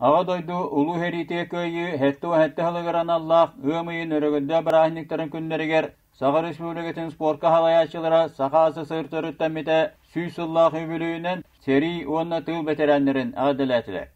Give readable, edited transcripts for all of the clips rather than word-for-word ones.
Аҕа дойду Улуу сэриитигэр кыайыы 77 сылыгар аналлаах ыам ыйын өрөгөйдөөх бырааһынньыктарын күннэригэр Саха Республикатын спорка салайааччылара Саха СССР төрүттэммитэ 100 сыллаах үбүлүөйүнэн сэрии уонна тыыл бэтэрээннэрин эҕэрдэлээтилэр.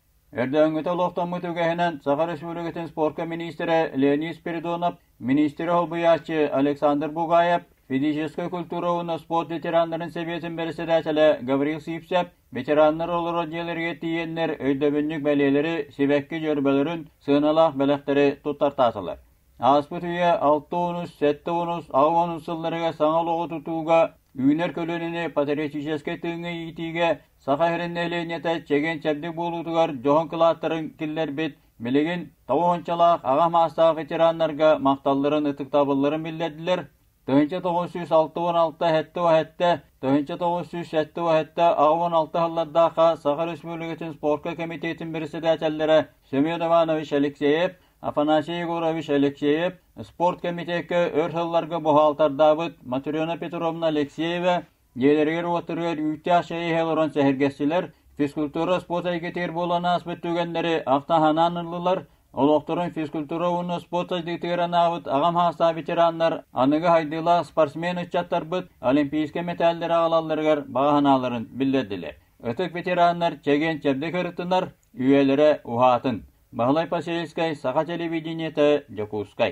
Өрдөөҥҥүтэ олохтоммут үгэһинэн Саха Республикатын спорка миниистирэ Леонид Спиридонов, миниистири солбуйааччы Александр Бугаев, физическэй культура уонна спорт ветераннарын сэбиэтин бэрэссэдээтэлэ Гаврил Сивцев ветераннар олорор дьиэлэригэр тиийэннэр өйдөбүнньүк бэлиэлэри, сибэкки дьөрбөлөрүн, сыаналаах бэлэхтэри туттартаатылар. Ааспыт үйэ 60-ус, 70-ус, 80-ус сылларыгар саҥа олоҕу тутууга, үүнэр көлүөнэни патриотическай тыыҥҥа иитиигэ Саха сирин нэһилиэнньэтэ чэгиэн-чэбдик буолуутугар дьоһун кылааттарын киллэрбит, билигин тоҕуһунчалаах аҕа маастаах ветераннарга махталларын, ытыктабылларын биллэрдилэр. 1966 77, 1977 86 сыллардаахха Саха Республикатын спорка комитетин председателлэрэ Семен Иванович Алексеев, Афанасий Егорович Алексеев, спорт комитекка өр сылларга буһаалтардаабыт Матрена Петровна Алексеева дьиэлэригэр-уоттарыгар үүттээх чэй иһэ олорон сэһэргэстилэр, физкультура спорт эйгэтигэр буолан ааспыт түгэннэри ахтан-санаан ыллылар, олохторун физкультура уонна спорт сайдыытыгар анаабыт аҕам саастаах ветераннар аныгы сайдыылаах спортсмен ыччаттарбыт олимпийскай мэтээллэри аҕалалларыгар баҕа санааларын биллэрдилэр. Ытык ветераннар чэгиэн-чэбдик ырыттынар, үйэлэрэ уһаатын. Баһылай Посельскай, Саха телевидениетэ, Дьокуускай.